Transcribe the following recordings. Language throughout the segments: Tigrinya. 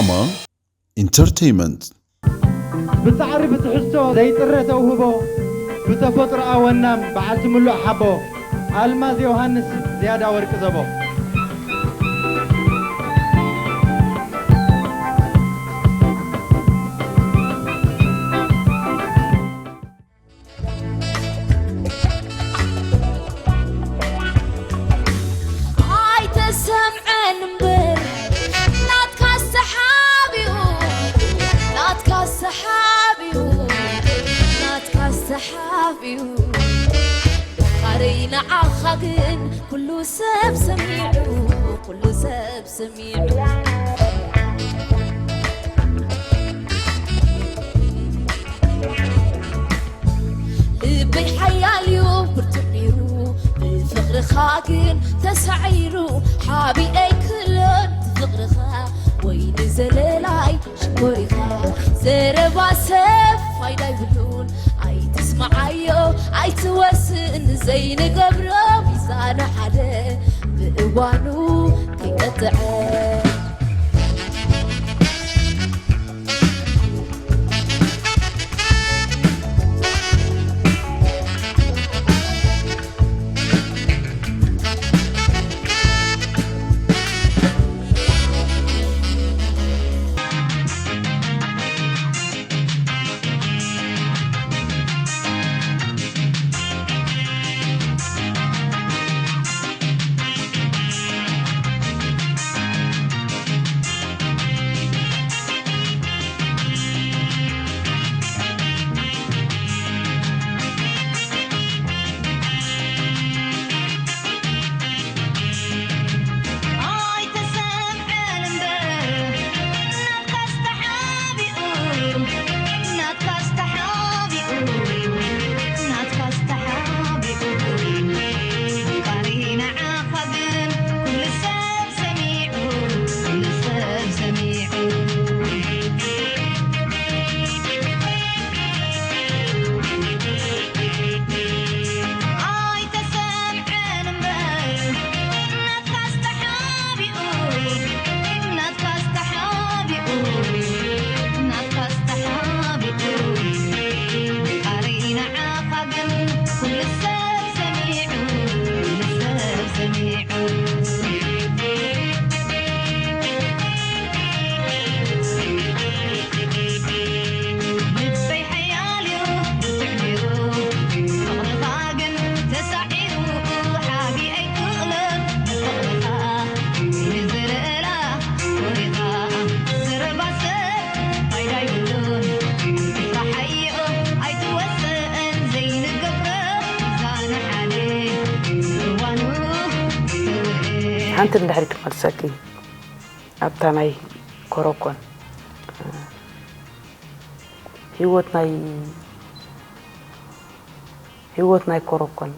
ማ ኢንተርቴይመንት። ብጻዕሪ ብትሕዝቶ ዘይጥረ ተውህቦ ብተፈጥሮኣ ወናም በዓልቲ ምሉእ ሓቦ ኣልማዝ ዮሃንስ ዝያዳ ወርቂ ዘቦ። ኣይተሰምዐን እምበር ናትካ ሰሓብ እዩ ናትካ ሰሓብ እዩ ናትካ ሰሓብ እዩ ቃረይ ንዓኻ ግን ኩሉ ሰብ ሰሚዑ ኩሉ ሰብ ሰሚዑ ልበይ ሓያል እዩ ብርቱዕ ነይሩ ብፍቕርኻ ግን ተሳዒሩ ሓቢእ ኣይክእሎን ፍቕርኻ ወይኒ ዘለላይ ሽኮሪኻ ዘረባ ሰብ ፋይዳ ይብሉን ኣይትስማዓዮ ኣይትወስን ዘይንገብሮ ሚዛኑ ሓደ ብእዋኑ ከይቀጥዐ ሓንቲ ንድሕሪት ክመልሰኪ ኣብታ ናይ ኮረኮን ህይወት ናይ ህይወት ናይ ኮረኮን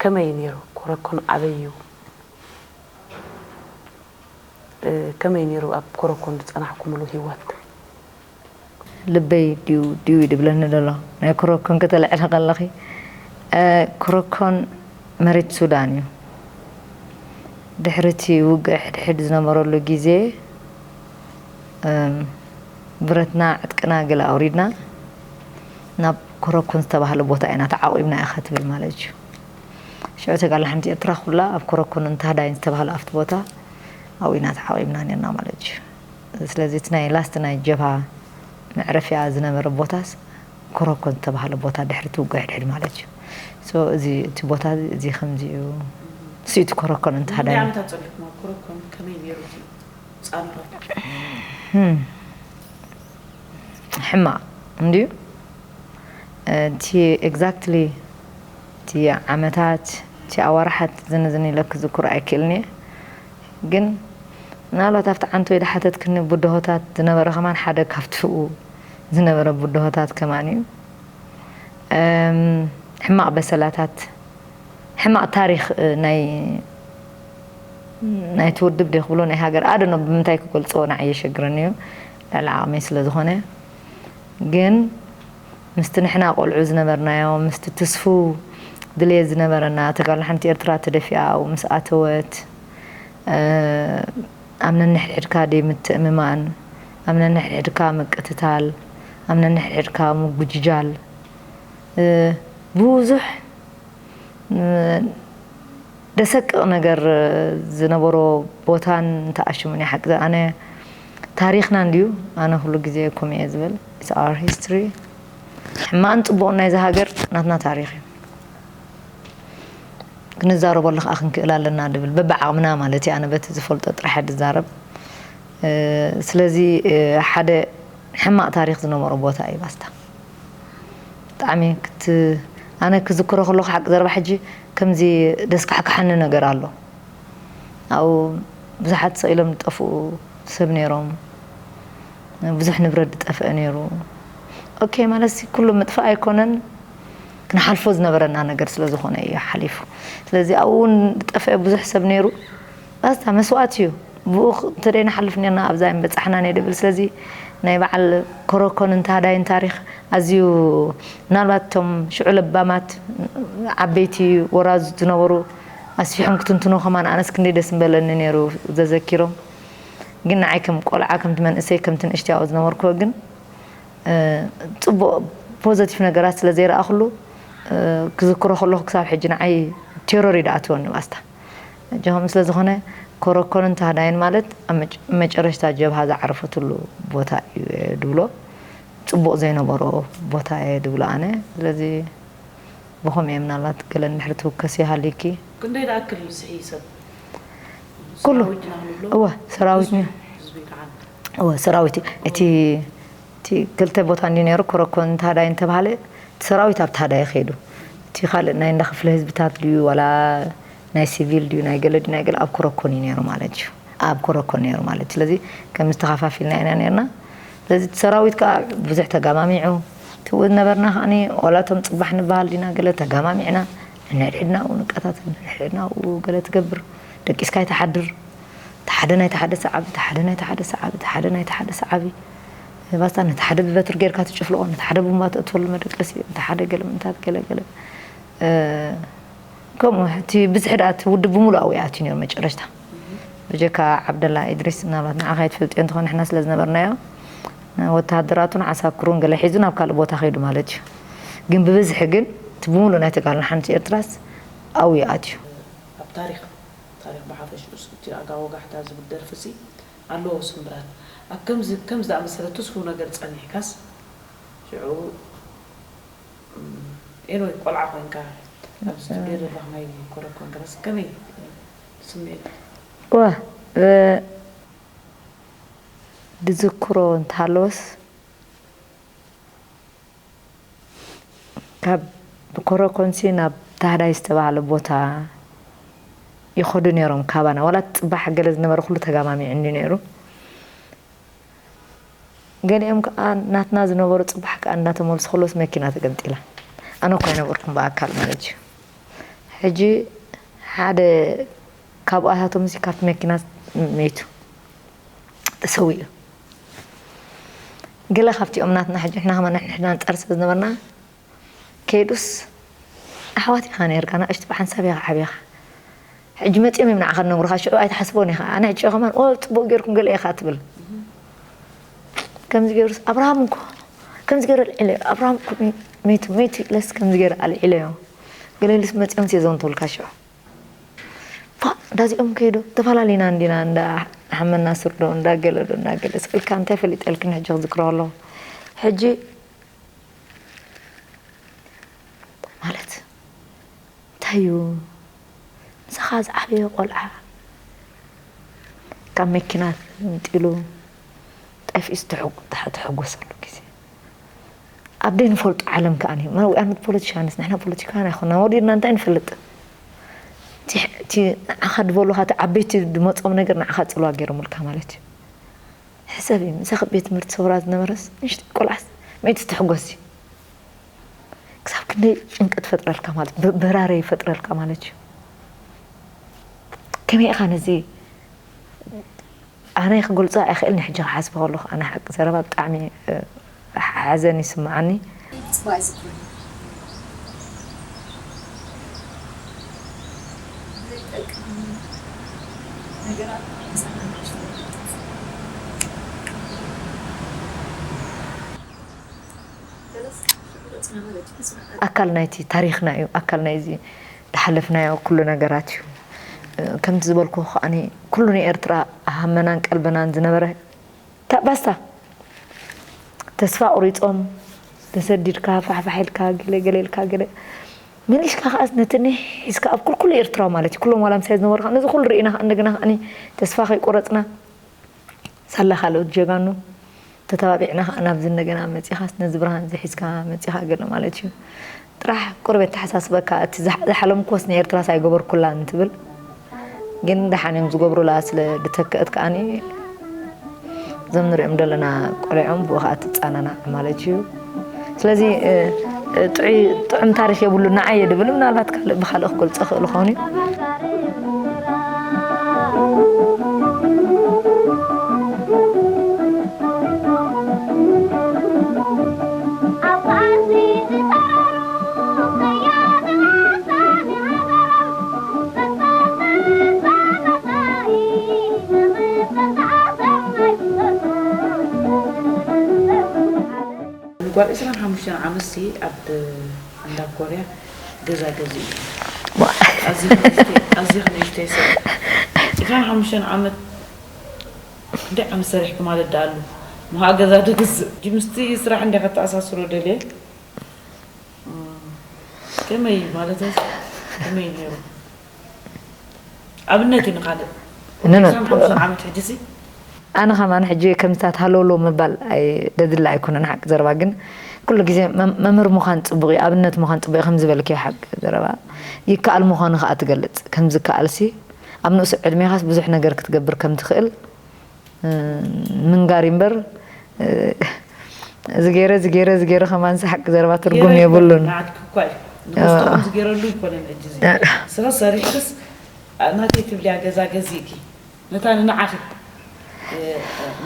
ከመይ ነይሩ? ኮረኮን ኣበይ እዩ? ከመይ ነይሩ ኣብ ኮረኮን ዝጸናሕኩምሉ ህይወት? ልበይ ድዩ ድዩ ድብለኒ ደሎ ናይ ክሮኮን ከተልዕሊ ከለኺ ክሮኮን መሬት ሱዳን እዩ። ድሕሪ እቲ ውግእ ሕድሕድ ዝነበረሉ ግዜ ብረትና ዕጥቅና ገለ ኣውሪድና ናብ ኮረኮን ዝተባህለ ቦታ ኢና ተዓቑብና ኢኻ ትብል ማለት እዩ። ሽዑ ተጋላሓንቲ ኤርትራ ኩላ ኣብ ኮረኮን እንታህዳይን ዝተባህለ ኣብቲ ቦታ ኣብኡ ኢና ተዓቒብና ነርና ማለት እዩ። ስለዚ እቲ ናይ ላስት ናይ ጀብሃ መዕረፊያ ዝነበረ ቦታስ ኮረኮን ዝተባህለ ቦታ ድሕሪ እቲ ውግእ ሕድሕድ ማለት እዩ። So እዚ እቲ ቦታ እዚ ከምዚ እዩ። እሱ እቲ ኮረኮን እንታህዳይን። ዓመታት ጸኒሕኩም ኣብ ኮረኮን ከመይ ነይሩ እቲ ጻንሖት? ሕማቕ እንድዩ እቲ exactly እቲ ዓመታት እቲ ኣዋርሓት ዝንዝን ኢለ ክዝክሮ ኣይክእልን እየ። ግን ምናልባት ኣብቲ ዓንቶ ኢለ ሓተትክኒ ብድሆታት ዝነበረ ከማን ሓደ ካብቲ ዝነበረ ብድሆታት ከማን እዩ። ሕማቕ በሰላታት ሕማቕ ታሪኽ ናይ ናይቲ ውድብ ዶ ክብሎ ናይ ሃገር ኣደኖ ብምንታይ ክገልፅዎ ንዓይ የሸግረኒ እዩ ልዕሊ ዓቕመይ ስለ ዝኾነ ግን ምስቲ ንሕና ቆልዑ ዝነበርናዮ ምስቲ ትስፉ ድልየት ዝነበረና ተጋድሎ ሓንቲ ኤርትራ ተደፊኣ ኣብኡ ምስ ኣተወት ኣብ ነንሕድሕድካ ደይ ምትእምማን፣ ኣብ ነንሕድሕድካ ምቅትታል፣ ኣብ ነንሕድሕድካ ምጉጅጃል፣ እ፣ ብዙሕ፣ እ፣ ደሰቅቕ ነገር ዝነበሮ ቦታን ተኣሽሙን እዩ። ሓቂ ኣነ ታሪኽና እንድዩ፣ ኣነ ኩሉ ግዜ ከምኡ እየ ዝብል፣ it's our history። ሕማቕን ጽቡቕን ናይዛ ሃገር ናትና ታሪኽ እዩ። ክንዛረበሉ ከኣ ክንክእል ኣለና ድብል፣ በብዓቕምና ማለት እዩ። ኣነ በቲ ዝፈልጦ ጥራሕ እየ ዝዛረብ። እ፣ ስለዚ፣ እ፣ ሓደ ሕማቕ ታሪኽ ዝነበሮ ቦታ እዩ ባስታ። ብጣዕሚ ክት-፣ ኣነ ክዝክሮ ከለኹ ሓቂ ዘረባ ሕጂ ከምዚ ደስካሕካሓኒ ነገር ኣሎ። ኣብኡ ብዙሓት ስቕ ኢሎም ዝጠፍኡ ሰብ ነይሮም። ብዙሕ ንብረት ዝጠፍአ ነይሩ። ኦኬ፣ ማለት ሲ ኩሉ ምጥፋእ ኣይኮነን፣ ክንሓልፎ ዝነበረና ነገር ስለ ዝኾነ እዩ ሓሊፉ። ስለዚ ኣብኡ እውን ዝጠፍአ ብዙሕ ሰብ ነይሩ። ባስታ መስዋእቲ እዩ። ብኡ ኽ-፣ እንተደይ ንሓልፍ ነርና ኣብዛ ኣይምበጻሕናን እየ ድብል። ስለዚ ናይ በዓል ኮረኮንን ታህዳይን ታሪኽ ኣዝዩ፣ ምናልባት እቶም ሽዑ ለባማት ዓበይቲ ወራዙ ዝነበሩ ኣስፊሖም ክትንትኖ ከማን ኣነስ ክንደይ ደስ ምበለኒ ነይሩ ዘዘኪሮም። ግን ንዓይ ከም ቆልዓ፣ ከምቲ መንእሰይ፣ ከምቲ ንእሽተይ ኣብኡ ዝነበርኩ ግን፣ እ፣ ጽቡቕ ፖዘቲቭ ነገራት ስለ ዘይረኣኹሉ፣ እ፣ ክዝክሮ ከለኹ ክሳብ ሕጂ ንዓይ ቴሮር እዩ ደኣትወኒ ባስታ። ኣጆኹም ስለ ዝኾነ ኮረኮንን ታህዳይን ማለት ኣብ መጨ-፣ መጨረሽታ ጀብሃ ዝዓረፈትሉ ቦታ እዩ እየ ድብሎ። ጽቡቕ ዘይነበሮ ቦታ እየ ድብሎ ኣነ። ስለዚ ብኸምኡ እየ ምናልባት ገለ እንድሕር ትውከስ ይሃልኪ። ክንደይ ዝኣክል ስሒ ሰብ? ኩሉ። ሰራዊት ኢና ንብሎ። እወ፣ ሰራዊት ህዝቢ፣ ኒ-፣ ህዝቢ ከዓ። እወ፣ ሰራዊት እዩ። እቲ፣ እቲ ክልተ ቦታ እንዲ ነይሩ፣ ኮረኮን ታህዳይን ተባሃለ፣ እቲ ሰራዊት ኣብ ታህዳይ ከይዱ። እቲ ካልእ ናይ እንዳ ክፍለ ህዝብታት ድዩ፣ ዋላ ናይ ሲቪል ድዩ፣ ናይ ገለ ድዩ፣ ናይ ገለ ኣብ ኮረኮን እዩ ነይሩ ማለት እዩ። ኣብ ኮረኮን ነይሩ ማለት እዩ። ስለዚ ከም ዝተኸፋፊልና ኢና ነርና። ስለዚ እቲ ሰራዊት ከዓ ብዙሕ ተጋማሚዑ፣ ትው ነበርና ከዓኒ፣ ዋላ እቶም ጽባሕ ንበሃል ዲና ገለ ተጋማሚዕና፣ ንሕድሕድና ኣብኡ ንቀታተል፣ ንሕድሕድና ኣብኡ ገለ ትገብር፣ ደቂስካ ኣይትሓድር። እቲ ሓደ ናይቲ ሓደ ሰዓቢ፣ እቲ ሓደ ናይቲ ሓደ ሰዓቢ፣ እቲ ሓደ ናይቲ ሓደ ሰዓቢ። ባስታ ነቲ ሓደ ብበትሪ ጌርካ ትጭፍልቖ፣ ነቲ ሓደ ቡምባ ተእትወሉ መደቀሲ፣ ነቲ ሓደ ገለ ምንታት ገለ ገለ። እ፣ ከምኡ፣ እቲ ብዝሒ ደኣ እቲ ውድብ ብምሉእ ኣብኡ ይኣትዩ ነይሩ መጨረሽታ። ብጀካ ዓብደላ ኢድሪስ፣ ምናልባት ንዓኻ ኣይትፈልጥዮ እንተኾነ፣ ንሕና ስለ ዝነበርናዮ፣ ወተሃደራቱን ዓሳክሩን ገለ ሒዙ ናብ ካልእ ቦታ ከይዱ ማለት እዩ። ግን ብብዝሒ ግን፣ እቲ ብምሉእ ናይ ተጋድሎ ሓንቲ ኤርትራስ ኣብኡ ይኣትዩ። ኣብ ታሪኽ፣ ታሪኽ ብሓፈሽኡስ፣ እቲ ኣጋ ወጋሕታ ዝብል ደርፊ ሲ ኣለዎ ስምብራት። ኣብ ከምዚ፣ ከምዚ ዝኣመሰለ ትስፉው ነገር ጸኒሕካስ፣ ሽዑ፣ እም፣ ኤንወይ፣ ቆልዓ ኮይንካ ኣብ ስቱድዮ ዘለኻ ናይ ኮረኮን ገረስ ከመይ ስምዒት? ዋ፣ እ፣ ድዝክሮ እንተሃለወስ፣ ካብ ኮረኮንሲ ናብ ታህዳይ ዝተባህለ ቦታ ይኸዱ ነይሮም ካባና። ዋላ እቲ ጽባሕ ገለ ዝነበረ ኩሉ ተጋማሚዑ እንዲ ነይሩ። ገሊኦም ከኣ ናትና ዝነበሩ ጽባሕ ከኣ እንዳተመልሱ ከለውስ መኪና ተገምጢላ። ኣነ እኳ ኣይነበርኩን ብኣካል ማለት እዩ። ሕጂ ሓደ ካብኣታቶም እዚ ካብቲ መኪና መይቱ፣ ተሰዊኡ። ገለ ካብቲኦም ናትና ሕጂ ንሕና ከማን ንሕና ንጸር ስለ ዝነበርና ከይዱስ ኣሕዋት ኢኻ ነርካ፣ ንኣሽቱ ብሓንሳብ ኢኻ ዓቢኻ። ሕጂ መጺኦም እዮም ንዓኻ ዝነግሩኻ፣ ሽዑ ኣይትሓስቦን ኢኻ። ኣነ ሕጂ ከማን፣ "ኦ፣ ጽቡቕ ጌርኩም ገለ ኢኻ" ትብል። ከምዚ ገይሩስ፣ "ኣብርሃም እኮ ከምዚ ገይሩ ኣልዒለዮ፣ ኣብርሃም እኮ መይ-፣ መይቱ፣ መይቱ" ኢለስ ከምዚ ገይሩ ኣልዒለዮ። ገለ ኢሉስ መጺኦምስ እየ ዘወንተውልካ ሽዑ። ፋ፣ እንዳዚኦም ከይዱ፣ ተፈላለና እንዲና፣ እንዳ ሓመና ስርዶ፣ እንዳ ገለዶ፣ እንዳ ገለ ስእልካ እንታይ ፈሊጠልክን ሕጂ ክዝክሮ ኣለኹ። ሕጂ ማለት እንታይ እዩ? ምሳኻ ዝዓበየ ቆልዓ ካብ መኪና ተንጢሉ ጠፊኡስ ትሕጉ-፣ ትሕ-፣ ትሕጎሰሉ ግዜ። ኣብ ደይ ንፈልጦ ዓለም ከኣ እዩ። መ-፣ we are not politicians፣ ንሕና ፖለቲካውያን ኣይኮንና። ወዲድና እንታይ ንፈልጥ? እቲ፣ እቲ ንዓኻ ድበሉኻ፣ እቲ ዓበይቲ ድመጾም ነገር ንዓኻ ጽልዋ ገይሮምልካ ማለት እዩ። ሕሰብ እዩ፣ ምሳኺ ቤት ትምህርቲ ሰውራ ዝነበረስ ንእሽተይ ቆልዓስ መይትስ ትሕጎሲ። ክሳብ ክንደይ ጭንቂ ትፈጥረልካ ማለት፣ በ-፣ በራሪ ይፈጥረልካ ማለት እዩ። ከመይ ኢኻ ነዚ፣ ኣነ ክገልጾ ኣይኽእልን፣ ሕጂ ክሓስቦ ከለኹ፣ ኣነ ሓቂ ዘረባ ብጣዕሚ፣ እ፣ ሓዘን ይስምዓኒ። ጽቡቕ ኣይዝክሮን። ዘይጠቅም። ኣካል ናይቲ ታሪኽና እዩ፣ ኣካል ናይዚ ዝሓለፍናዮ ኩሉ ነገራት እዩ። ከምቲ ዝበልኩ ከዓኒ ኩሉ ንኤርትራ ሃመናን ቀልበናን ዝነበረ ታ-፣ ባስታ ተስፋ ቁሪጾም ተሰዲድካ ፋሕፋሕ ኢልካ ገለ ገለ ኢልካ ገለ መሊስካ ከዓስ ነቲ ኒሕ ሒዝካ ኣብ ኩልኩሉ ኤርትራዊ ማለት እዩ። ኩሎም ዋላ ምሳይ ዝነበሩ ከዓ ነዚ ኩሉ ርኢና ከዓ እንደገና ከዓ ተስፋ ከይቆረጽና ሳላ ካልኦት ጀጋኑ ተተባቢዕና ከዓ ናብዚ እንደገና መጺኻስ ነዚ ብርሃን እዚ ሒዝካ መጺኻ ገለ ማለት እዩ። ጥራሕ ቁሩብ የተሓሳስበካ፣ እቲ ዝሓ-፣ ዝሓለምክዎስ ንኤርትራስ ኣይገበርኩላን ትብል። ግን ደሓን እዮም ዝገብሩላ ስለ ዝተክአት ከዓኒ እዞም ንሪኦም ዘለና ቆልዖም ብኡ ከዓ ትጸናናዕ ማለት እዩ። ስለዚ፣ እ፣ እ፣ ጥዑይ፣ ጥዑም ታሪኽ የብሉ ንዓየ ድብል ምናልባት ካልእ ብኻልእ ክገልጾ ክእል ይኸውን እዩ። ጓል ዕስራን ሓሙሽተን ዓመትሲ ኣብ እንዳ ኮርያ ገዛ ገዚኡ። ዋ። ኣዚኺ ንእሽተይ፣ ኣዚኺ ንእሽተይ ሰብ። ዕስራን ሓሙሽተን ዓመት፣ ክንደይ ዓመት ሰሪሕኪ ማለት ደኣ ኣሉ? ምሃ ገዛ ዶ ግዝእ? ጂ ምስቲ ስራሕ እንደ ከተኣሳስሮ ደልየ? እም፣ ከመይ ማለት ከመይ ነይሩ? ኣብነት እዩ ንኻልእ። ኖ፣ ኖ። ዕስራን ሓሙሽተን ዓመት ሕጂሲ? ኣነ ኸማን ሕጂ ከምዚታት ሃለውለው ምባል ኣይ-፣ ደድሊ ኣይኮነን፣ ሓቂ ዘረባ ግን ኩሉ ግዜ መም-፣ መምህር ምዃን ጽቡቕ እዩ፣ ኣብነት ምዃን ጽቡቕ እዩ፣ ከም ዝበልክዮ ሓቂ ዘረባ ይከኣል ምዃኑ ኸኣ ትገልጽ። ከም ዝከኣልሲ ኣብ ንእሱ ዕድሜኻስ ብዙሕ ነገር ክትገብር ከም ትኽእል፣ እ፣ ምንጋር እዩ እምበር፣ እ፣ እዚ ገይረ፣ እዚ ገይረ፣ እዚ ገይረ ኸማንሲ ሓቂ ዘረባ ትርጉም የብሉን። ንዓትኪ እኳ እዩ። ንኸስቶ ኣዎ። ከምዚ ገይረሉ ኣይኮነን ሕጂ እዚ። እ። ስለ ሰሪሕክስ፣ እ፣ ናተይ ትብልያ ገዛ ገዚእኪ። ነታ ንዓኺ፣ እ፣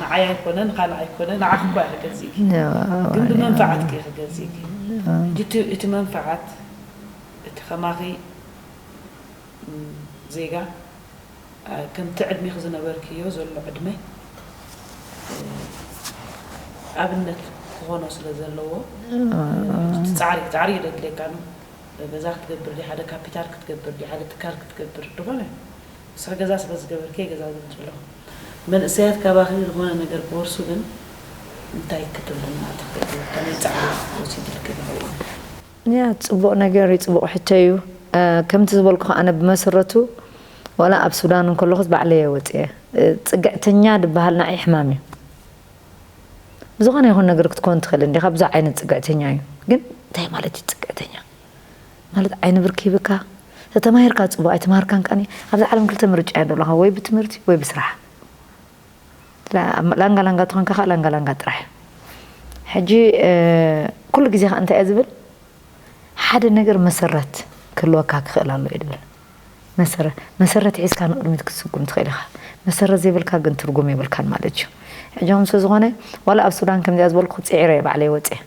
ንዓይ ኣይኮነ፣ ንኻልእ ኣይኮነ፣ ንዓኺ እኳ ኢኺ ገዚእኪ። ኣዎ፣ ግን ኣዎ። ብመንፈዓትኪ ኢኺ ገዚእኪ። ኣዎ። ሕጂ እቲ፣ እቲ መንፈዓት፣ እቲ ኸማኺ፣ ም፣ ዜጋ፣ እ፣ ከምቲ ዕድሜኺ ዝነበርክዮ ዘሎ ዕድመ፣ እ፣ ኣብነት ክኾኖ ስለ ዘለዎ፣ ኣዎ። እቲ ጻዕሪ፣ ጻዕሪ እዩ ዘድልየካ ነው። ገዛ ክትገብር ድዩ፣ ሓደ ካፒታል ክትገብር ድዩ፣ ሓደ ትካል ክትገብር፣ ዝኾነ ንስኺ ገዛ ስለ ዝገበርኪ ገዛ ዝብል ዘለኹ። መንእሰያት ካባኺ ዝኾነ ነገር ክወርሱ ግን እንታይ ክትብልና ትኽእሊ? ከመይ ጻዕሪ ወሲድልኪ ንዕኡ? ያ፣ ጽቡቕ ነገር እዩ፣ ጽቡቕ ሕቶ እዩ። እ፣ ከምቲ ዝበልኩ ኣነ ብመሰረቱ ዋላ ኣብ ሱዳን እንከለኹስ ባዕለይ እየ ወጽየ። እ፣ ጽግዕተኛ ዝበሃል ንዓይ ሕማም እዩ። ብዝኾነ ይኹን ነገር ክትከውን ትኽእል እንዲኻ፣ ብዙሕ ዓይነት ጽግዕተኛ እዩ። ግን እንታይ ማለት እዩ ጽግዕተኛ? ማለት ዓይኒ ብርክ ይብካ፣ ተተማሂርካ ጽቡቕ፣ ኣይተማሃርካን ከኣኒ፣ ኣብዛ ዓለም ክልተ ምርጫ እያ ዘለኻ፣ ወይ ብትምህርቲ ወይ ብስራሕ። ላ-፣ ላንጋ ላንጋ ተኾንካ ከኣ ላንጋ ላንጋ ጥራሕ። ሕጂ፣ እ፣ ኩሉ ግዜ ከኣ እንታይ እየ ዝብል? ሓደ ነገር መሰረት ክህልወካ ክኽእል ኣሎ እየ ዝብል። መሰረት፣ መሰረት ሒዝካ ንቕድሚት ክትስጉም ትኽእል ኢኻ። መሰረት ዘይብልካ ግን ትርጉም የብልካን ማለት እዩ። ሕጂ ከምዚ ዝኾነ፣ ዋላ ኣብ ሱዳን ከምዚኣ ዝበልኩ ጽዒረ እየ ባዕለይ ወጽየ።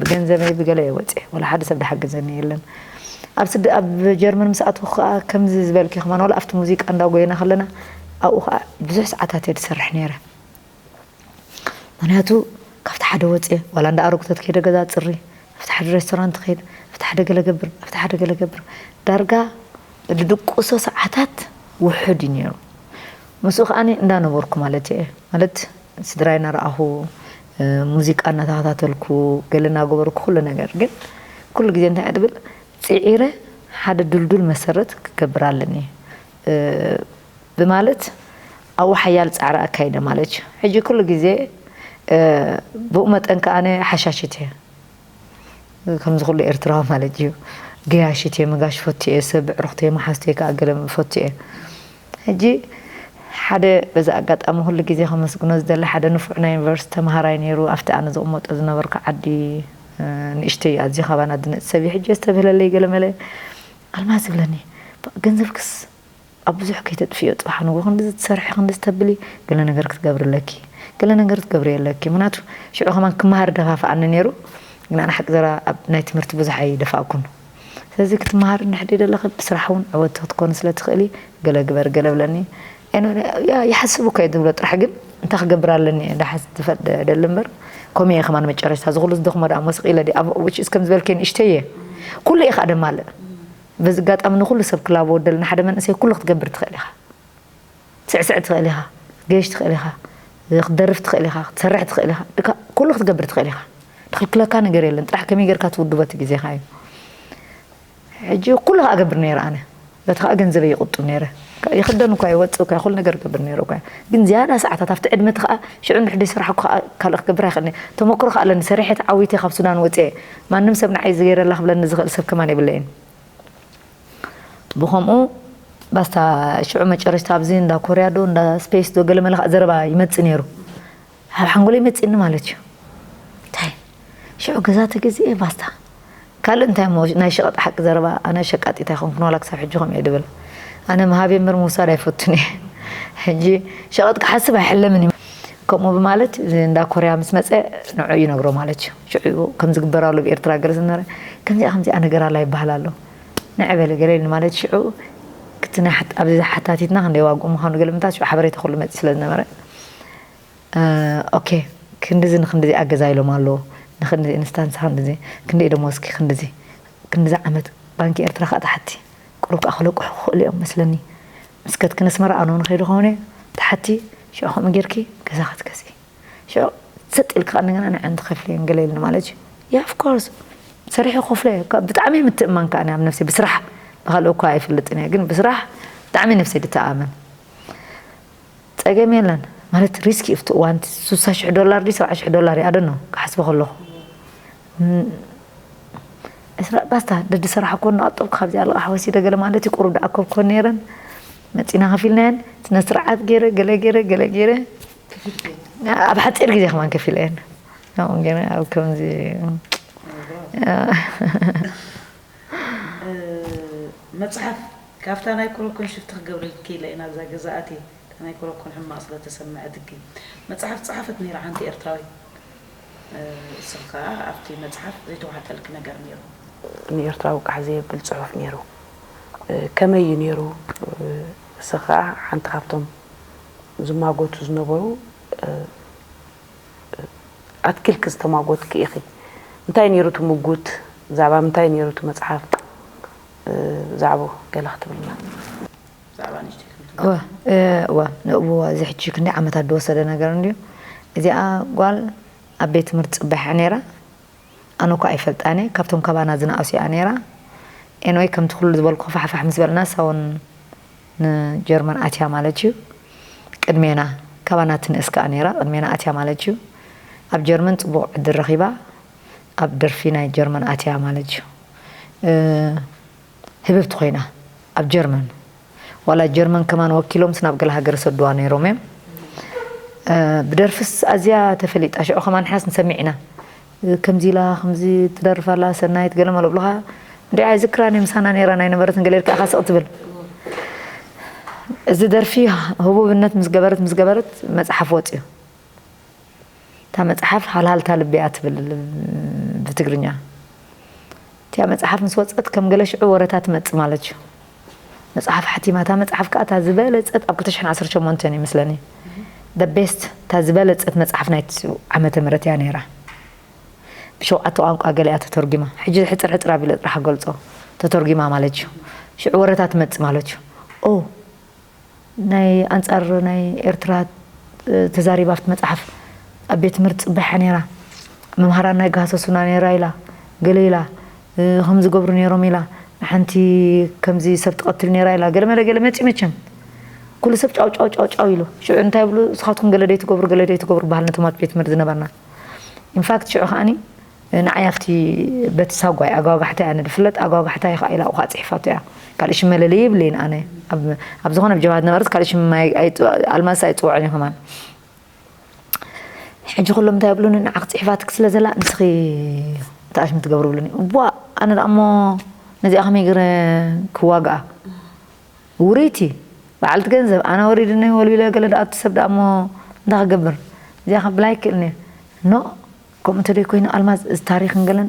ብገንዘበይ ብገለ እየ ወጽየ። ዋላ ሓደ ሰብ ዝሓገዘኒ የለን። ኣብ ስደ-፣ ኣብ ጀርመን ምስ ኣተኹ ከኣ ከምዚ ዝበልኪ ከማን ዋላ ኣብቲ ሙዚቃ እንዳጎየና ከለና ኣብኡ ከኣ ብዙሕ ሰዓታት እየ ዝሰርሕ ነይረ። ምኽንያቱ ካብቲ ሓደ ወጽየ ዋላ እንዳ ኣረጉቶት ከይደ ገዛ ጽሪ፣ ኣብቲ ሓደ ሬስቶራንት ከይድ፣ ኣብቲ ሓደ ገለ ገብር፣ ኣብቲ ሓደ ገለ ገብር። ዳርጋ ዝድቅሶ ሰዓታት ውሑድ እዩ ነይሩ። ምስኡ ከኣኒ እንዳነበርኩ ማለት እየ። ማለት ስድራይ እናረኣኹ፣ እ፣ ሙዚቃ እናተኸታተልኩ፣ ገለ እናገበርኩ ኩሉ ነገር። ግን ኩሉ ግዜ እንታይ እየ ዝብል? ጽዒረ ሓደ ድልዱል መሰረት ክገብር ኣለኒ፣ እ፣ ብማለት ኣብኡ ሓያል ጻዕሪ ኣካይደ ማለት እዩ። ሕጂ ኩሉ ግዜ፣ እ፣ ብኡ መጠን ከኣ ኣነ ሓሻሽት እየ። ከምዚ ኩሉ ኤርትራዊ ማለት እዩ። ገያሺት እየ፣ ምጋሽ ፈቱ እየ፣ ሰብ ብዕሩኽተይ መሓዝተይ ከኣ ገለ ፈቱ እየ። ሕጂ ሓደ በዚ ኣጋጣሚ ኩሉ ግዜ ከመስግኖ ዝደሊ ሓደ ንፉዕ ናይ ዩኒቨርሲቲ ተምሃራይ ነይሩ፣ ኣብቲ ኣነ ዝቕመጦ ዝነበርኩ ዓዲ፣ እ፣ ንእሽተይ ኣዝዩ ካባና ዝነጽ ሰብ እዩ። ሕጂ የስተብህለለይ ገለ መለ፣ ኣልማዝ ይብለኒ፣ "በ-፣ ገንዘብክስ ኣብ ብዙሕ ከይተጥፍዮ፣ ጽባሕ ንግሆ ክንድዚ ትሰርሒ፣ ክንድዚ ተብሊ፣ ገለ ነገር ክትገብሪ ኣለኪ፣ ገለ ነገር ክትገብሪ ኣለኪ። ምኽንያቱ ሽዑ ከማን ክመሃር ይደፋፍኣኒ ነይሩ፣ ግን ኣነ ሓቂ ዘረባ ኣብ ናይ ትምህርቲ ብዙሕ ኣይደፋእኩን። ስለዚ ክትመሃሪ እንድሕር ደለኺ፣ ብስራሕ እውን ዕወትቲ ክትኮኒ ስለ ትኽእሊ፣ ገለ ግበሪ፣ ገለ ብለኒ። ይሓስቡ እኮ እየ ዝብሎ ጥራሕ፣ ግን እንታይ ክገብር ኣለኒ እየ ደሓስ ዝፈል ደሊ እምበር። ከምኡ እየ ከማን መጨረሽታ፣ እዚ ኩሉ ዝደኽሞ ደኣ ሞስቕ ኢለ ድየ ኣብ ውጭ እስከም ዝበልከ ንእሽተይ እየ። ኩሉ እየ ከዓ ደማልእ። በዚ ኣጋጣሚ ንኩሉ ሰብ ክላቦ ደሊ፣ ንሓደ መንእሰይ ኩሉ ክትገብር ትኽእል ኢኻ። ትስዕስዕ ትኽእል ኢኻ፣ ገሽ ትኽእል ኢኻ፣ ክትደርፍ ትኽእል ኢኻ፣ ክትሰርሕ ትኽእል ኢኻ፣ ድካ ኩሉ ክትገብር ትኽእል ኢኻ። ድክልክለካ ነገር የለን። ጥራሕ ከመይ ጌርካ ትውድቦ እቲ ግዜኻ እዩ። ሕጂ ኩሉ ከኣ እገብር ነይረ ኣነ። በቲ ከኣ ገንዘበይ ይቁጥብ ነይረ። ይኽደን እኳ ይወጽእ እኳ ኩሉ ነገር እገብር ነይረ እኳ። ግን ዝያዳ ሰዓታት ኣብቲ ዕድመ እቲ ከኣ ሽዑ እንድሕር ዘይሰራሕኩ ከኣ ካልእ ክገብር ኣይኽእልን እየ። ተመክሮ ከኣ ኣለኒ። ሰሪሐ ተዓዊተ ካብ ሱዳን ወጽኤ ማንም ሰብ ንዓይ ዝገይረላ ክብለኒ ዝኽእል ሰብ ከማን የብለይን። ብኸምኡ ባስታ ሽዑ መጨረሽታ ኣብዚ እንዳ ኮርያ ዶ እንዳ ስፔስ ዶ ገለ መለ ከኣ ዘረባ ይመጽእ ነይሩ። ኣብ ሓንጎለይ መጺእኒ ማለት እዩ። እንታይ? ሽዑ ገዛ ተገዚኤ ባስታ። ካልእ እንታይ እሞ ናይ ሸቐጥ ሓቂ ዘረባ፣ ኣነ ሸቃጢት ኣይኮንኩን፣ ዋላ ክሳብ ሕጂ ከምኡ እየ ድብል። ኣነ ምሃብ እየ እምበር ምውሳድ ኣይፈቱን እየ። ሕጂ ሸቐጥ ክሓስብ ኣይሕለምን እዩ። ከምኡ ብማለት እዚ እንዳ ኮርያ ምስ መጸ ንዑ ይነግሮ ማለት እዩ። ሽዑ ከም ዝግበር ኣሎ ኣብ ኤርትራ ገለ ዝነበረ፣ ከምዚኣ ከምዚኣ ነገር ኣላ ይበሃል ኣሎ። ንዕ በሊ ገለ ኢሉ ማለት ሽዑ ክቲ ናይ ሓት-፣ ኣብዚ ሓታቲትና ክንደይ ዋግኡ ምዃኑ ገለ ምታት ሽዑ ሓበሬታ ኩሉ መጺ ስለ ዝነበረ፣ እ፣ ኦኬ፣ ክንድዚ ንክንድዚ ኣገዛ ኢሎም ኣለዉ። ንክንድዚ ኢንስታንስ ክንድዚ፣ ክንደይ ደሞዝኪ ክንድዚ፣ ክንድዚ ዓመት ባንኪ ኤርትራ ከኣ ተሓቲ። ቁሩብ ከኣ ክለቅሑ ክኽእሉ እዮም መስለኒ። ምስ ከድክን ኣስመራ ኣነ ንኸይዱ ከሆነ ተሓቲ፣ ሽዑ ከምኡ ጌርኪ ገዛ ክትገዝኢ። ሽዑ ሰጥ ኢልካ ከኣ እንደገና ንዐን ትኸፍልየን ገለ ኢሉኒ ማለት እዩ። ያ፣ ኦፍ ኮርስ፣ ሰሪሐ ክኸፍሎ እየ። ከ-፣ ብጣዕሚ እየ ምትእማን ከኣ ኣብ ነብሰይ ብስራሕ፣ ብኻልእ እኳ ኣይፈልጥን እየ፣ ግን ብስራሕ ብጣዕሚ ነብሰይ ድተኣመን። ጸገም የለን። ማለት ሪስክ እዩ፣ ኣብቲ እዋን ስሳ ሽሕ ዶላር ድዩ ሰብዓ ሽሕ ዶላር እዩ፣ I don't know፣ ክሓስቦ ከለኹ። ን-፣ እስራ-፣ ባስታ ደዲ ሰራሕኮ እናቐጠብኩ ካብዚኣ ልቓሕ ወሲደ ገለ ማለት እዩ፣ ቁሩብ ደኣ ኮብኮን ነይረን። መጺና ከፊልናየን፣ ስነ ስርዓት ገይረ፣ ገለ ገይረ፣ ገለ ገይረ። ኣብ ሓጺር ግዜ ከማን ከፊለየን። ከምኡ ገይረ ኣብ ከምዚ፣ እ፣ መጽሓፍ ካብታ ናይ ኮረኮን ሽፍቲ ክገብረልኪ ኢለ ኢና ኣብዛ ገዛ ኣትየ። እታ ናይ ኮረኮን ሕማቕ ስለ ተሰምዐትኪ። መጽሓፍ ጸሓፈት ነይራ ሓንቲ ኤርትራዊት። እ፣ እስኺ ከኣ ኣብቲ መጽሓፍ ዘይተዋሕጠልኪ ነገር ነይሩ። ንኤርትራዊ ቃሕ ዘየብል ጽሑፍ ነይሩ። እ፣ ከመይ እዩ ነይሩ? እ፣ እስኺ ከኣ ሓንቲ ካብቶም ዝማጎቱ ዝነበሩ፣ እ፣ ኣትኪልኪ ዝተማጎትኪ ኢኺ። እንታይ ነይሩ እቲ ምጉት? ብዛዕባ ምንታይ ነይሩ እቲ መጽሓፍ? እ፣ ብዛዕባኡ ገለ ክትብልና። ብዛዕባ ንእሽተይ ከም እወ፣ ትብልና። እ፣ እወ፣ ንእቡ እዚ ሕጂ ክንደይ ዓመታት ዝወሰደ ነገር እንድዩ። እዚኣ ጓል ኣብ ቤት ትምህርቲ ጽባሕ እያ ነይራ። ኣነ እኳ ኣይፈልጣን እየ፣ ካብቶም ካባና ዝነኣሱ እያ ነይራ። ኤንወይ፣ ከምቲ ኩሉ ዝበልኩ ፋሕፋሕ ምስ በልና፣ እሳ እውን ንጀርመን ኣትያ ማለት እዩ። ቅድሜና፣ ካባና ትንእስ ከኣ ነይራ፣ ቅድሜና ኣትያ ማለት እዩ። ኣብ ጀርመን ጽቡቕ ዕድል ረኺባ፣ ኣብ ደርፊ ናይ ጀርመን ኣትያ ማለት እዩ። እ፣ ህብብቲ ኮይና፣ ኣብ ጀርመን። ዋላ ጀርመን ከማን ወኪሎምስ ናብ ገለ ሃገር ይሰድዋ ነይሮም እዮም። እ፣ ብደርፍስ ኣዝያ ተፈሊጣ፣ ሽዑ ከማን ንሕናስ ንሰምዕ ኢና። እ፣ ከምዚ ኢላ፣ ከምዚ ትደርፍ ኣላ፣ ሰናይት ገለ መለ ብሉኻ። እንዲ ኣይዝክራን እየ፣ ምሳና ነይራ ናይ ነበረትን ገለ ኢልካ ኢኻ ስቕ ትብል። እዚ ደርፊ ህቡብነት ምስ ገበረት፣ ምስ ገበረት መጽሓፍ ወጽዩ። እታ መጽሓፍ ሃልሃልታ ልቢ እያ ትብል ብትግርኛ። እቲኣ መጽሓፍ ምስ ወጸት ከም ገለ ሽዑ ወረታ ትመጽእ ማለት እዩ። መጽሓፍ ሓቲማ፣ እታ መጽሓፍ ከኣ እታ ዝበለጸት ኣብ ክልተ ሽሕን ዓሰርተ ሸሞንተን እዩ መስለኒ። The best፣ እታ ዝበለጸት መጽሓፍ ናይቲ ዓመተ ምህረት እያ ነይራ። ብሸውዓተ ቋንቋ ገለ እያ ተተርጒማ። ሕጂ ሕጽር ሕጽር ኣቢለ ጥራሕ ገልጾ። ተተርጒማ ማለት እዩ። ሽዑ ወረታ ትመጽእ ማለት እዩ። ኦ፣ ናይ ኣንጻር ናይ ኤርትራ፣ እ፣ ተዛሪባ ኣብቲ መጽሓፍ ኣብ ቤት ትምህርቲ ጽባሕ እያ ነይራ። መምሃራና ይገሃሰሱና ነይራ ኢላ፣ ገለ ኢላ፣ እ፣ ከም ዝገብሩ ነይሮም ኢላ፣ ንሓንቲ ከምዚ ሰብ ትቐትል ነይራ ኢላ፣ ገለ መለ ገለ መጺኡ መቸም። ኩሉ ሰብ ጫው ጫው ጫው ጫው ኢሉ። ሽዑ እንታይ ይብሉ፣ "ንስኻትኩም ገለ ደይትገብሩ፣ ገለ ደይትገብሩ" በሃል ነቶም ኣብ ቤት ትምህርቲ ዝነበርና። ኢንፋክት ሽዑ ከኣኒ ንዓይ ኣብቲ በቲ ሳጓይ ኣጓጓሕታ እያ ንድፍለጥ፣ ኣጓጓሕታ እያ ከኣ ኢላ ኣብኡ ከኣ ጽሒፋቶ እያ። ካልእ ሽም መለለዪ የብለይን ኣነ። ኣብ፣ ኣብ ዝኾነ ኣብ ጀብሃ ዝነበረት ካልእ ሽም ኣይ-፣ ኣይጽ-፣ ኣልማዝ ኣይጽውዖን እየ ከማን። ሕጂ ኩሎም እንታይ ይብሉኒ፣ ንዓኺ ጽሒፋትኪ ስለ ዘላ ንስኺ ተኣሽሚ ትገብሪ ይብሉኒ። ዋእ፣ ኣነ ደኣ እሞ ነዚኣ ከመይ ገይረ ክዋግኣ? ውርይቲ፣ በዓልቲ ገንዘብ፣ ኣነ ወሪድኒ ወልዊለ ገለ ደኣ እቲ ሰብ ደኣ እሞ እንታይ ክገብር? እዚኣ ከብል ኣይክእልን እየ። ኖ፣ ከምኡ እንተደይ ኮይኑ ኣልማዝ፣ እዚ ታሪኽን ገለን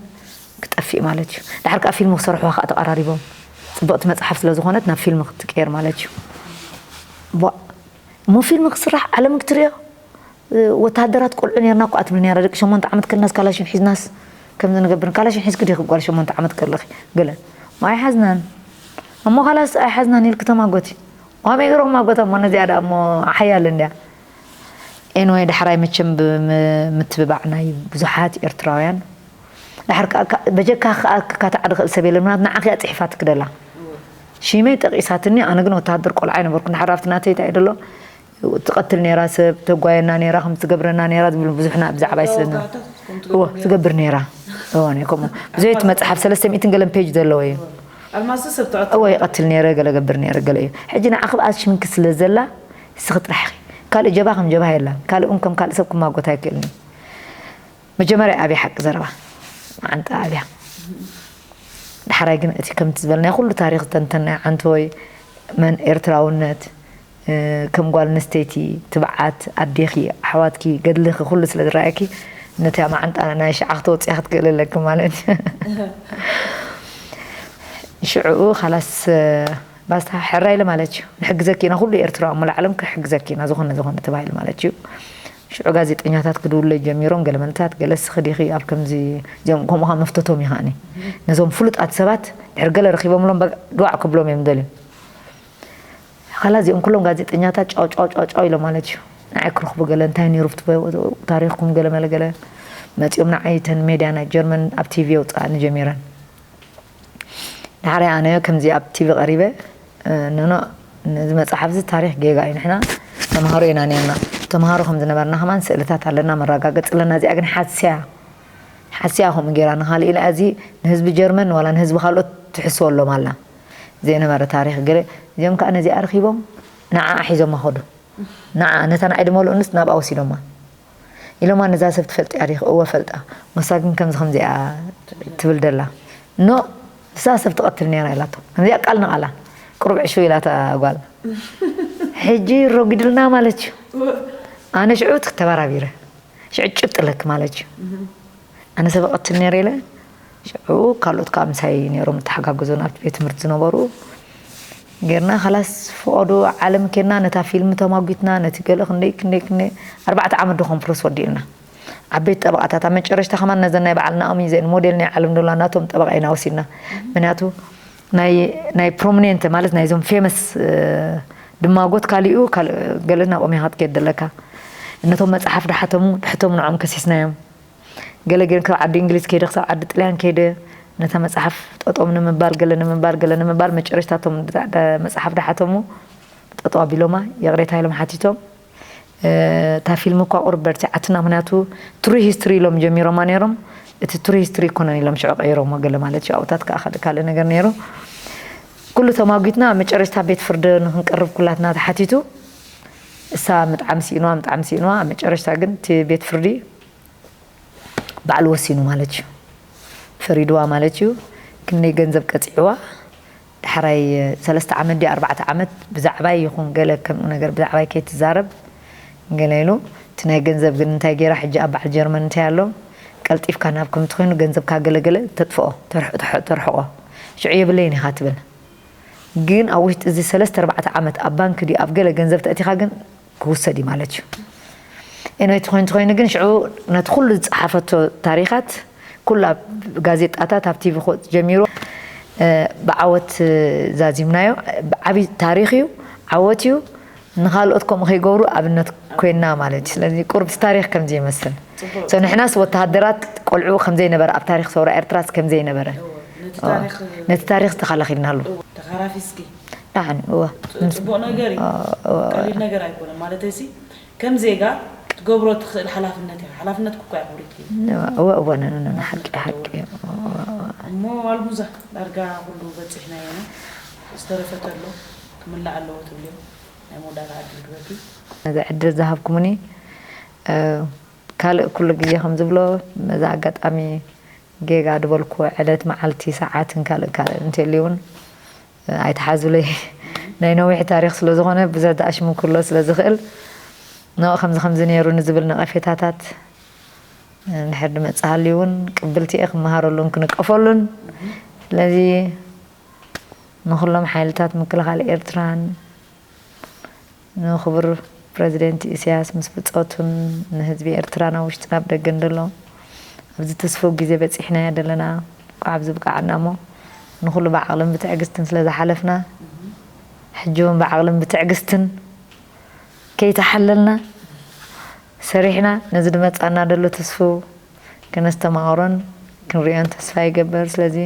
ክጠፍእ ማለት እዩ። ደሓር ከኣ ፊልም ክሰርሑዋ ከኣ ተቐራሪቦም። ጽብቕቲ መጽሓፍ ስለ ዝኾነት ናብ ፊልም ክትቅየር ማለት እዩ። ቧእ። እሞ ፊልም ክስራሕ ዓለም ክትሪኦ። ወተሃደራት ቆልዑ ነርና እኳ ትብል ነራ። ደቂ ሸሞንተ ዓመት ከለናስ ካላሽን ሒዝናስ ከምዚ ንገብር። ካላሽን ሒዝኪ ዲኺ ጓል ሸሞንተ ዓመት ከለኺ? ገለ ኣይሓዝናን። እሞ ካላስ ኣይሓዝናን ኢልኪ ተማጎቲ። ዋመይ ገይሮም ማጎታ እሞ ነዚኣ ደኣ እሞ ሓያል እንድያ። ኤንወይ ዳሕራይ መቸም ብምትብባዕ ናይ ብዙሓት ኤርትራውያን ድሓር ከኣ በጀካ ከኣ ክካታዕ ድኽእል ሰብ የለን። ምክንያቱ ንዓኺ እያ ጽሒፋትኪ ደላ። ሽመይ ጠቒሳትኒ፣ ኣነ ግን ወተሃደር ቆልዓ ኣይነበርኩን። ድሓር ኣብቲ ናተይ እንታይ ደሎ ትቐትል ነይራ፣ ሰብ ተጓየና ነይራ፣ ከም ትገብረና ነይራ ዝብል ብዙሕ ና ብዛዕባይ ስለ ዝነበረ። እወ ትገብር ነይራ። እወ ናይ ከምኡ ብዙሕ እቲ መጽሓፍ ሰለስተ ሚእትን ገለን ፔጅ ዘለዎ እዩ። ኣልማዝ ሰብ ትቐትል። እወ ይቐትል ነይረ፣ ገለ ገብር ነይረ፣ ገለ እዩ። ሕጂ ንዓኺ ብኣስ ሽምንኪ ስለ ዘላ እስኺ ጥራሕ ኢኺ። ካልእ ጀባ ከም ጀባ የላን። ካልእ እውን ከም ካልእ ሰብ ክማጎት ኣይክእልን እዩ። መጀመርያ ኣብያ ሓቂ ዘረባ መዓንጣ ኣብያ። ዳሕራይ ግን እቲ ከምቲ ዝበልናዮ ኩሉ ታሪኽ ዝተንተናዮ ዓንተወይ መን ኤርትራውነት፣ እ፣ ከም ጓል ኣንስተይቲ ትብዓት ኣዴኺ፣ ኣሕዋትኪ፣ ገድልኺ ኩሉ ስለ ዝረኣየኪ ነቲ መዓንጣ ናይ ሽዓ ክተውፅያ ክትክእል ኣለኪ ማለት እዩ። ሽዕኡ ካላስ ባስታ ሕራይ ኢለ ማለት እዩ። ንሕግዘኪ ኢና፣ ኩሉ ኤርትራዊ ኣብ መላእ ዓለም ክሕግዘኪ ኢና፣ ዝኾነ ዝኾነ ተባሂሉ ማለት እዩ። ሽዑ ጋዜጠኛታት ክድውለይ ጀሚሮም፣ ገለ መንታት፣ ገለ እስኺ ዲኺ ኣብ ከምዚ፣ እዚኦም ከምኡ ኸዓ መፍተቶም እዩ ኸዓኒ። ነዞም ፍሉጣት ሰባት ድሕሪ ገለ ረኺቦምሎም በቃ ድዋዕ ክብሎም እዮም ደልዩ። ኻላ እዚኦም ኩሎም ጋዜጠኛታት ጫው ጫው ጫው ጫው ኢሎም ማለት እዩ። ንዓይ ክረኽቡ ገለ እንታይ ነይሩ ብትበ-፣ ታሪኽኩም ገለ መለ ገለ መፂኦም ንዓይ ተን ሜድያ ናይ ጀርመን ኣብ ቲቪ የውፅኣኒ ጀሚረን። ዳሕራይ ኣነ ከምዚ ኣብ ቲቪ ቀሪበ፣ እ፣ ኖኖ፣ ነዚ መጽሓፍ እዚ ታሪኽ ጌጋ እዩ። ንሕና ተምሃሮ ኢና ነርና። ተምሃሮ ከም ዝነበርና ከማን ስእልታት ኣለና፣ መረጋገጺ ኣለና። እዚኣ ግን ሓስያ፣ ሓስያ ከምኡ ጌራ ንኻልእ ኢላ እዚ ንህዝቢ ጀርመን ዋላ ንህዝቢ ካልኦት ትሕስወሎም ኣላ። ዘይነበረ ታሪኽ ገለ፣ እዚኦም ከኣ ነዚኣ ረኺቦም ንዓኣ ሒዞማ ኸዱ። ንዓኣ፣ ነታ ንዓይ ድመልኡንስ ናብኣ ወሲዶማ። ኢሎማ፣ ነዛ ሰብ ትፈልጥያ ዲኺ? እወ ፈልጣ። ሞሳ ግን ከምዚ ከምዚ እያ ትብል ደላ። ኖ፣ ንሳ ሰብ ትቐትል ነይራ ኢላቶ። ከምዚኣ ቃል ንቓላ። ቁሩብ ዕሹ ኢላታ ጓል። ሕጂ ረጒድልና ማለት እዩ። ኣነ ሽዑ ተበራቢረ። ሽዑ ጭብጥ ኣለኪ ማለት እዩ። ኣነ ሰብ እቐትል ነይረ ኢለ። ሽዑ ካልኦት ከዓ ምሳይ ነይሮም፣ ተሓጋግዞን ኣብቲ ቤት ትምህርቲ ዝነበሩ። ጌርና፣ ኻላስ፣ ፍቐዱ፣ ዓለም ኬድና፣ ነታ ፊልም ተማጒትና፣ ነቲ ገለ ክንደይ፣ ክንደይ፣ ክንደይ፣ ኣርባዕተ ዓመት ዶ ኮንፍረንስ ወዲእልና። ዓበይቲ ጠበቓታት፣ ኣብ መጨረሽታ ከማን ነዘን ናይ በዓል ናኦሚ ዘን ሞዴል ናይ ዓለም ዶላ ናቶም ጠበቓ ኢና ወሲድና። ምክንያቱ ናይ፣ ናይ ፕሮሚኔንት ማለት ናይዞም ፌመስ፣ እ፣ ድማጎት ካሊኡ፣ ካል-፣ ገለ ናብኦም ኢኻ ክትከይድ ዘለካ። ነቶም መጽሓፍ ድሓተሙ፣ ድሕቶም ንዕኦም ከሲስናዮም። ገለ ግን ካብ ዓዲ እንግሊዝ ከይደ፣ ክሳብ ዓዲ ጥልያን ከይደ፣ ነታ መጽሓፍ ጠጦም ንምባል፣ ገለ ንምባል፣ ገለ ንምባል፣ መጨረሽታ እቶም ዳ-፣ ዳ-፣ መጽሓፍ ድሓተሙ ጠጠው ኣቢሎማ፣ ይቕሬታ ኢሎም ሓቲቶም። እ፣ እታ ፊልም እኳ ቁሩብ በርቲዓትና፣ ምኽንያቱ ትሩ ሂስትሪ ኢሎም ጀሚሮማ ነይሮም፣ እቲ ትሩ ሂስትሪ ኣይኮነን ኢሎም ሽዑ ቀይሮሞ፣ ገለ ማለት ሽዑ ኣብታት ከኣ ካልእ፣ ካልእ ነገር ነይሩ። ኩሉ ተማጒትና፣ ኣብ መጨረሽታ ቤት ፍርዲ ንኽንቀርብ ኩላትና ተሓቲቱ። እሳ ምጥዓም ስኢንዋ፣ ምጥዓም ስኢንዋ፣ ኣብ መጨረሽታ ግን እቲ ቤት ፍርዲ ባዕሉ ወሲኑ ማለት እዩ። ፈሪድዋ ማለት እዩ። ክንደይ ገንዘብ ቀጺዕዋ። ዳሕራይ ሰለስተ ዓመት ድዩ ኣርባዕተ ዓመት ብዛዕባይ ይኹን ገለ ከምኡ ነገር ብዛዕባይ ከይትዛረብ ገለ ኢሉ። እቲ ናይ ገንዘብ ግን እንታይ ገይራ ሕጂ ኣብ በዓል ጀርመን እንታይ ኣሎ? ቀልጢፍካ ናብ ከምቲ ኮይኑ ገንዘብካ ገለ ገለ ተጥፍኦ፣ ተርሕ-፣ ተሕ-፣ ተርሕቆ። ሽዑ የብለይን ኢኻ ትብል። ግን ኣብ ውሽጢ እዚ ሰለስተ ኣርባዕተ ዓመት ኣብ ባንክ ድዩ ኣብ ገለ ገንዘብ ተእቲኻ ግን ክውሰድ እዩ ማለት እዩ። ኤንወይ፣ ተኾይኑ ተኾይኑ ግን ሽዑ ነቲ ኩሉ ዝጸሓፈቶ ታሪኻት ኩሉ ኣብ ጋዜጣታት፣ ኣብ ቲቪ ክወጽእ ጀሚሩ፣ እ፣ ብዓወት ዛዚምናዮ። ዓቢ ታሪኽ እዩ፣ ዓወት እዩ። ንኻልኦት ከምኡ ከይገብሩ ኣብነት ኮይና ማለት እዩ። ስለዚ ቁርብቲ ታሪኽ ከምዚ ይመስል። ጽቡቅ። So ንሕናስ ወተሃደራት ቆልዑ ከምዘይነበረ፣ ኣብ ታሪኽ ሰውራ ኤርትራስ ከምዘይነበረ። እዎ፣ ነቲ ኦ፣ ታሪኽ ነቲ ታሪኽ ዝተኸላኺልናሉ። እዎ፣ ተኻራፊስኪ። ደሓን፣ እወ። ጽ-፣ ጽቡቕ ነገር እዩ። ኦ፣ እወ፣ እወ። ቀሊል ነገር ኣይኮነን። ማለተይሲ፣ ከም ዜጋ ክትገብሮ ትኽእል ሓላፍነት ኢኻ። ሓላፍነትኪ እኮ ኣኽብሪኪ። እወ፣ እወ፣ ነ-፣ ነ-፣ ነ-፣ ሓቂ፣ ሓቂ። እወ፣ እወ፣ እወ። እሞ ኣልሙዛ፣ ዳርጋ ኩሉ በጺሕናዮ ኢና። ዝተረፈ ተሎ ክምላእ ኣለዎ ትብልዮ? ናይ መወዳእታ ዕድል ክበኪ። ነዚ ዕድል ዝሃብኩምኒ፣ እ፣ ካልእ ኩሉ ግዜ ከም ዝብሎ፣ በዚ ኣጋጣሚ ጌጋ ዝበልኩዎ ዕለት፣ መዓልቲ፣ ሰዓትን ካልእ ካልእ እንተልዩ እውን ኣይትሓዙለይ። ናይ ነዊሕ ታሪኽ ስለ ዝኾነ ብዙሕ ደኣ ሽሙ ክህሎ ስለ ዝኽእል፣ ንኡ ከምዚ ከምዚ ነይሩ ንዝብል ነቐፌታታት እንድሕር ድመጽእ ሃልዩ እውን ቅብልቲ እየ፣ ክመሃረሉን ክንቀፈሉን። ስለዚ ንኹሎም ሓይልታት ምክልኻል ኤርትራን ንኽቡር ፕረዚደንት ኢሳያስ ምስ ብጾቱን ንህዝቢ ኤርትራ ናብ ውሽጢ ናብ ደገን ዘሎ ኣብዚ ትስፉው ግዜ በጺሕናዮ ዘለና። እንኳዕ ኣብዚ ብቃዕና እሞ ንኹሉ ብዓቕልን ብትዕግስትን ስለ ዝሓለፍና፣ ሕጂ እውን ብዓቕልን ብትዕግስትን ከይተሓለልና ሰሪሕና ነዚ ዝመጻና ዘሎ ትስፉው ከነስተማቕሮን ክንሪኦን ተስፋ ይገብር። ስለዚ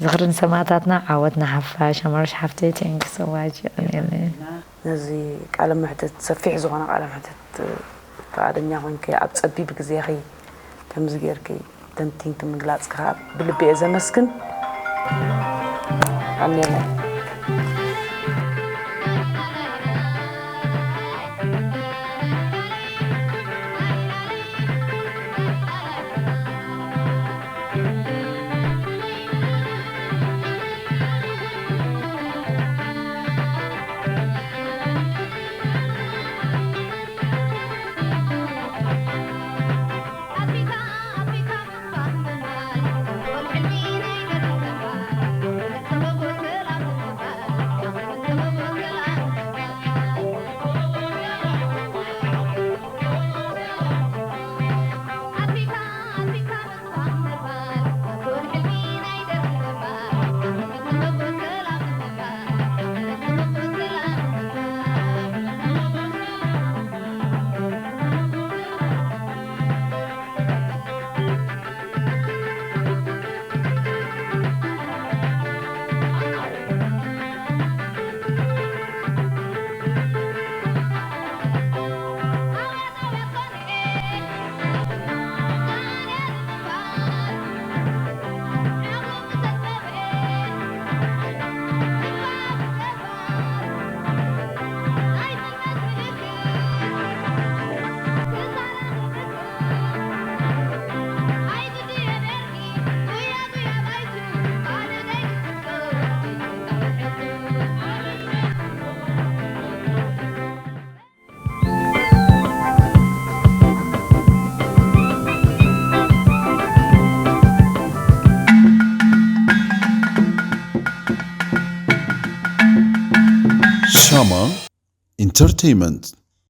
ዝኽሪ ንሰማእታትና፣ ዓወት ንሓፋሽ። ኣማርሽ ሓፍተይ፣ thank you so much። የቐንየለይ። ነዚ ቃለ መሕትት፣ ሰፊሕ ዝኾነ ቃለ መሕትት ፍቓደኛ ኮይንኪ ኣብ ጸቢብ ግዜኺ ከምዚ ጌርኪ ተንቲንኪ ምግላጽኪ ከዓ ብልቢ እየ ዘመስግን። የቐንየለይ። ሻማ ኢንተርቴይመንት።